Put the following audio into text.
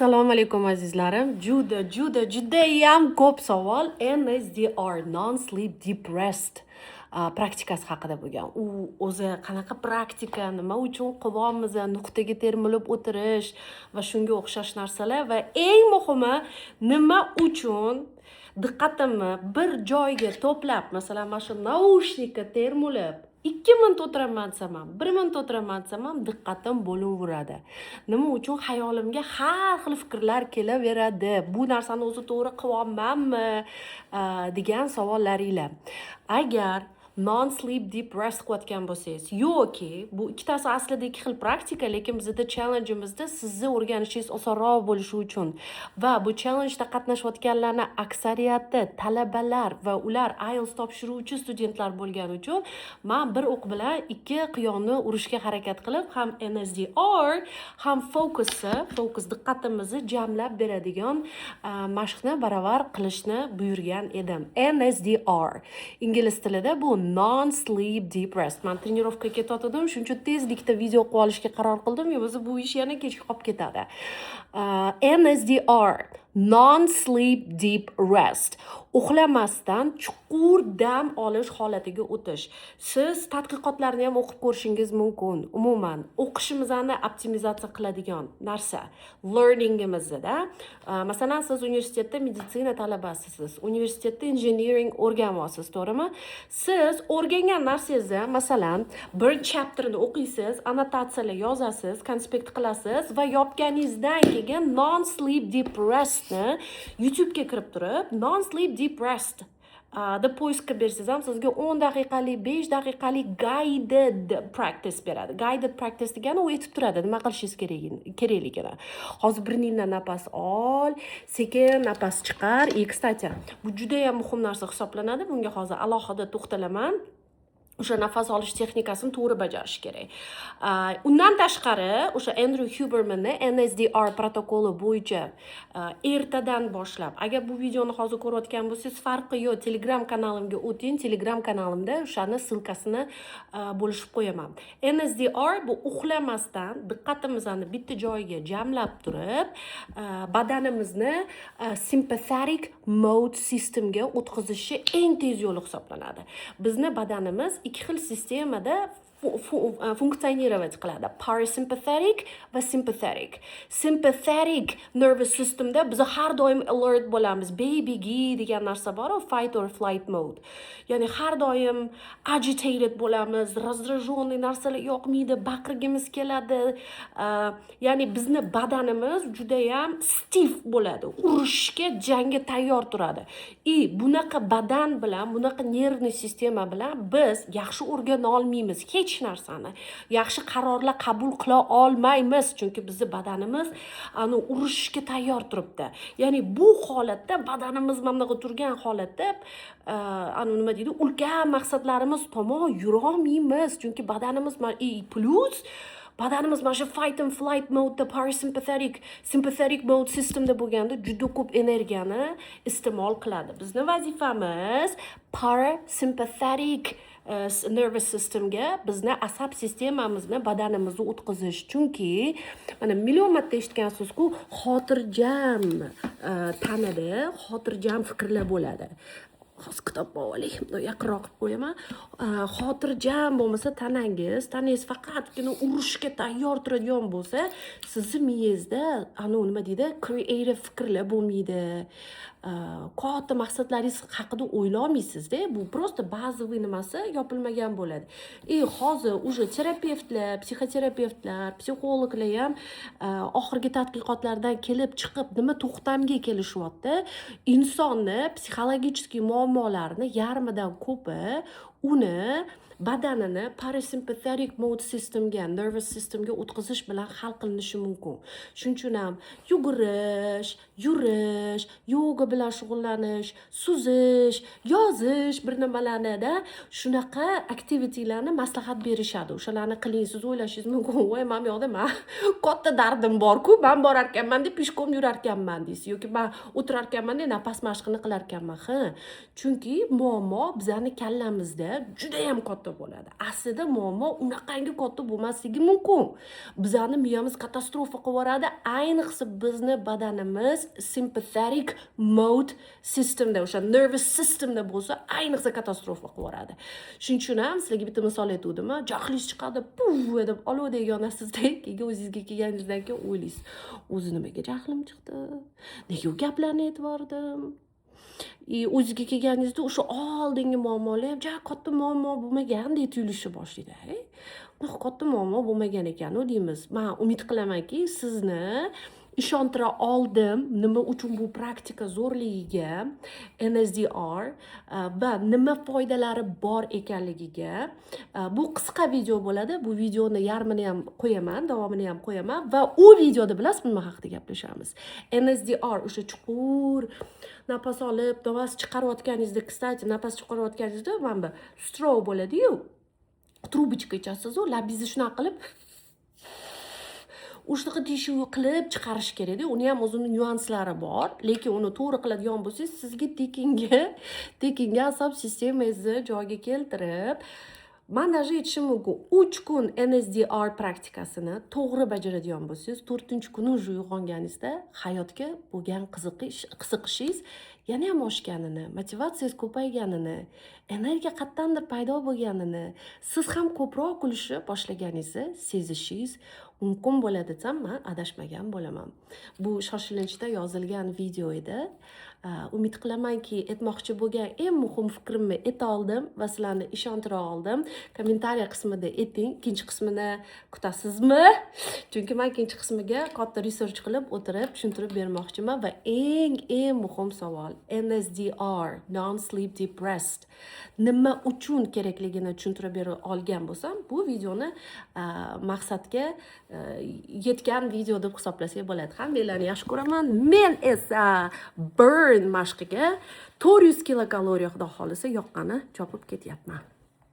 Assalomu alaykum, azizlarim. Juda, juda, judayam ko'p savol NSDR, Non Sleep Deep Rest praktikasi haqida bo'lgan. U o'zi qanaqa praktika, nima uchun qilyapmiz, nuqtaga termilib o'tirish va shunga o'xshash narsalar va eng muhimi, nima uchun diqqatimni bir joyga to'plab, masalan, mana shu наушник ka termilib 2 minut o'tiraman desam ham, 1 minut o'tiraman desam ham, diqqatim bo'laveradi. Nima uchun xayolimga har xil fikrlar kelaveradi? Bu narsani o'zi to'g'ri qilyapmanmi degan savollaringlar. Agar non sleep deep rest qilayotgan bo'lsangiz yoki bu ikkitasi aslida ikki xil praktika, lekin bizada challengeimizda sizni o'rganishingiz osonroq bo'lishi uchun va bu challengeda qatnashayotganlarni aksariyati talabalar va ular IELTS topshiruvchi studentlar bo'lgani uchun man bir o'q bilan ikki quyonni urishga harakat qilib, ham NSDR, ham fokusni, fokus, diqqatimizni jamlab beradigan mashqni baravar qilishni buyurgan edim. NSDR ingliz tilida, bu non sleep deep rest. Man тренировка ga ketayotgandim, shuning uchun tezlikda video qilib olishga qaror qildim, yo bo'lmasa bu ish yana kechga qolib ketadi. NSDR, non sleep deep rest, uxlamasdan chuqur dam olish holatiga o'tish. Siz tadqiqotlarni ham o'qib ko'rishingiz mumkin. Umuman, o'qishimizni optimizatsiya qiladigan narsa learningimizda. Masalan, siz universitetda meditsina talabasisiz, universitetda engineering o'rganyapsiz, to'g'rimi? Siz o'rgangan narsangizni, masalan, bir chapterni o'qiysiz, annotatsiyalar yozasiz, konspekt qilasiz va yopganingizdan keyin non sleep deep restni YouTubega kirib turib, non sleep deep rest deb поиск ka bersangiz ham, sizga 10 daqiqalik, 5 daqiqalik guided practice beradi. Guided practice degani u aytib turadi nima qilishingiz kerakligini. Hozir burningdan nafas ol, sekin nafas chiqar. И кстати, bu judayam muhim narsa hisoblanadi, bunga hozir alohida to'xtalaman. O'sha nafas olish texnikasini to'g'ri bajarish kerak. Undan tashqari, o'sha Endryu Hubermanni NSDR protokoli bo'yicha ertadan boshlab, agar bu videoni hozir ko'rayotgan bo'lsangiz, farqi yo'q, Telegram kanalimga o'ting, Telegram kanalimda o'shani ссылка sini bo'lishib qo'yaman. NSDR bu uxlamasdan diqqatimizni bitta joyga jamlab turib, badanimizni sympathetic mode systemga o'tkazishi eng tez yo'li hisoblanadi. Bizni badanimiz ikki xil sistemada функционировать qiladi: parasympathetic va sympathetic. Sympathetic nervous systemda biz har doim alert bo'lamiz, baby degan narsa boru, fight or flight mode, ya'ni har doim agitated bo'lamiz, раздраженный, narsalar yoqmaydi, baqirgimiz keladi. Ya'ni bizni badanimiz judayam stiff bo'ladi, urushga, jangga tayyor turadi. И bunaqa badan bilan, bunaqa нервный sistema bilan biz yaxshi o'rgana olmaymiz hech narsani, yaxshi qarorlar qabul qila olmaymiz, chunki bizni badanimiz ani urushga tayyor turibdi. Ya'ni bu holatda, badanimiz mana bunaqa turgan holatda, ani nima deydi, ulkan maqsadlarimiz tomon yurolmaymiz, chunki badanimiz и плюс badanimiz mana shu fight and flight modeda, parasympathetic, sympathetic mode systemda bo'lganda juda ko'p energiyani iste'mol qiladi. Bizni vazifamiz parasympathetic nervous systemga bizni asab sistemamizni, badanimizni o'tkazish, chunki mana million marta eshitgansizku, xotirjam tanada xotirjam fikrlar bo'ladi. Hozir kitob olay, bundoq yaqinroq qilib qo'yaman. Xotirjam bo'lmasa tanangiz, tanangiz faqatgina urushga tayyor turadigan bo'lsa, sizni miyangizda anavi nima deydi, creative fikrlar bo'lmaydi. Katta maqsadlaringiz haqida o'ylolmaysizda, bu просто bazaviy nimasi yopilmagan bo'ladi. И hozir уже terapevtlar, psixoterapevtlar, psixologlar ham oxirgi tadqiqotlardan kelib chiqib, nima to'xtamga kelishyapti: insonni psixologический muammolarini yarmidan ko'pi uni badanini parasympathetic mode systemga, nervous systemga o'tkazish bilan hal qilinishi mumkin. Shuning uchun ham yugurish, yurish, yoga bilan shug'ullanish, suzish, yozish, bir nimalarnida shunaqa activitylarni maslahat berishadi, o'shalarni qiling. Siz o'ylashingiz mumkin: "Voy, man bu yoqda man katta dardim borku, man borarkanman deb пешком yurarkanman", deysiz yoki "Man o'tirarkanman deb nafas mashqini qilarkanman". Ha, chunki muammo bizani kallamizda. judayam katta bo'ladi. Aslida muammo unaqangi katta bo'lmasligi mumkin. Bizani miyamiz katastrofa qilib yuboradi, ayniqsa bizni badanimiz sympathetic mode systemda, o'sha nervous systemda bo'lsa, ayniqsa katastrofa qilib yuboradi. Shuning uchun ham sizlarga bitta misol aytuvdim, jahlingiz chiqadi, puv deb olovdek yonasizda, keyin o'zingizga kelganingizdan keyin o'ylaysiz: o'zi nimaga jahlim chiqdi, nega u gaplarni aytib yubordim? И o'zizga kelganingizda o'sha oldingi muammolar ham ja katta muammo bo'lmagandek tuyulishni boshlaydi. Hey, unaqa katta muammo bo'lmagan ekanu, deymiz. Man umid qilamanki, sizni ishontira oldim nima uchun bu praktika zo'rligiga, NSDR va nima foydalari bor ekanligiga. Bu qisqa video bo'ladi. Bu videoni yarmini ham qo'yaman, davomini ham qo'yaman va u videoda, bilasizmi, nima haqida gaplashamiz? NSDR, o'sha chuqur nafas olib, nafas chiqarayotganingizda, кстати, nafas chiqarayotganingizda mana bu straw bo'ladiyu, трубочка ichasizu, labingizni shunaqa qilib, shunaqa teshuv qilib chiqarish kerakda. Uni ham o'zini nyuanslari bor, lekin uni to'g'ri qiladigan bo'lsangiz, sizga tekinga tekinga asab sistemangizni joyiga keltirib, man даже aytishim mumkin, 3 kun NSDR praktikasini to'g'ri bajaradigan bo'lsangiz, to'rtinchi kuni уже uyg'onganingizda hayotga bo'lgan qiziqishingiz yana ham oshganini, motivatsiyangiz ko'payganini, energiya qayerdandir paydo bo'lganini, siz ham ko'proq kulishni boshlaganingizni sezishingiz mumkin bo'ladi desam, man adashmagan bo'laman. Bu shoshilinchda yozilgan video edi. Umid qilamanki, aytmoqchi bo'lgan eng muhim fikrimni ayta oldim va sizlarni ishontira oldim. Kommentariya qismida ayting, ikkinchi qismini kutasizmi? Chunki man ikkinchi qismiga katta research qilib o'tirib tushuntirib bermoqchiman. Va eng eng muhim savol, NSDR, non sleep deep rest, nima uchun kerakligini tushuntirib bera olgan bo'lsam, bu videoni maqsadga yetgan video deb hisoblasak bo'ladi. Hammanglarni yaxshi ko'raman. Men esa burn mashqiga 400 kilokaloriya, xudo xohlasa, yoqqani chopib ketyapman.